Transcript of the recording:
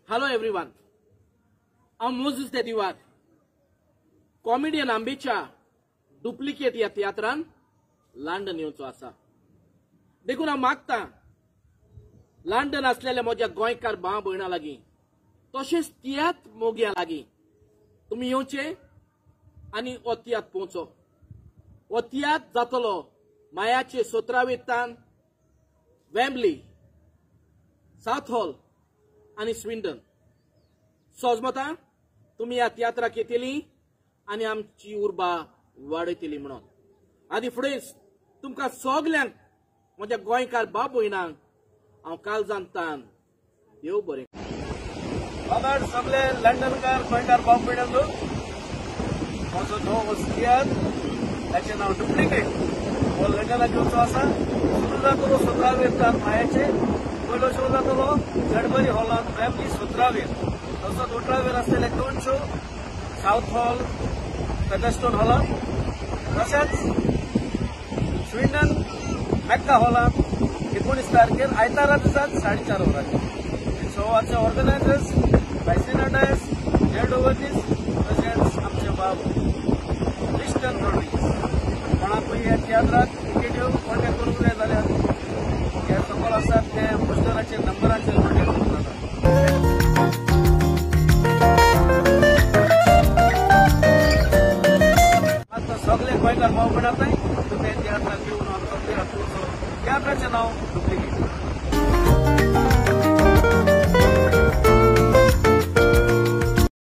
Hello everyone, हांव मोझीस देदिवार, comedian आंबेच्या duplicate ह्या तियात्रान London येवचो आसा. देखून हांव मागता लंडन आसलेल्या म्हज्या गोंयकार भाव भयणां लागीं तशेंच तियात्र मोग्यां लागीं तुमी येवचे आनी हो तियात्र पळोवचो. हो तियात्र जातलो मायाचे 17वेतान वेम्बली, साउथ हॉल आनी स्विंडन. सोजमता तुमी ह्या तियात्राक येतली आनी आमची उर्बा वाडयतली म्हणून आदी फुडेंच तुमकां सगल्यांक म्हज्या गोंयकार बाब भयणांक हांव काळजांतल्यान देव बरें. बाबार सगळे लंडनकार गोंयकार भाव भयणांनो, म्हजो नवो तियात्र ताचें नांव डुप्लिकेट हो लंडनाक येवचो आसा. सुरू जातलो 17वेर मायाचे, पयलो शो जातलो जडबरी हॉलांत वेम्बली 17वेर, तसोच 18वेर आसतले 2 शो सावथ हॉल फेदरस्टोन हॉलांत, तशेंच स्विंडन मेक्का हॉलांत 19 तारखेर आयतारा दिसाक 4:30 वरांचेर. शोवाचे ऑर्गनायझर्स बायसिना डायस, जेड ओवर्जीस, तशेंच आमचे बाब क्रिस्टन रॉड्रिगीस. कोणाकूय ह्या तियात्राक तिकेट्यो कॉन्टेक्ट करूंक जाय जाल्यार हे सकयल आसात ते पोस्टराचेर नंबराचेर कॉन्टेक्ट करूंक जाता. आतां सगळे गोंयकार भाव भयणां तुमी तियात्राक येवन आमचो तियात्र पळोवचो. तियात्राचें नांव डुप्लिकेट.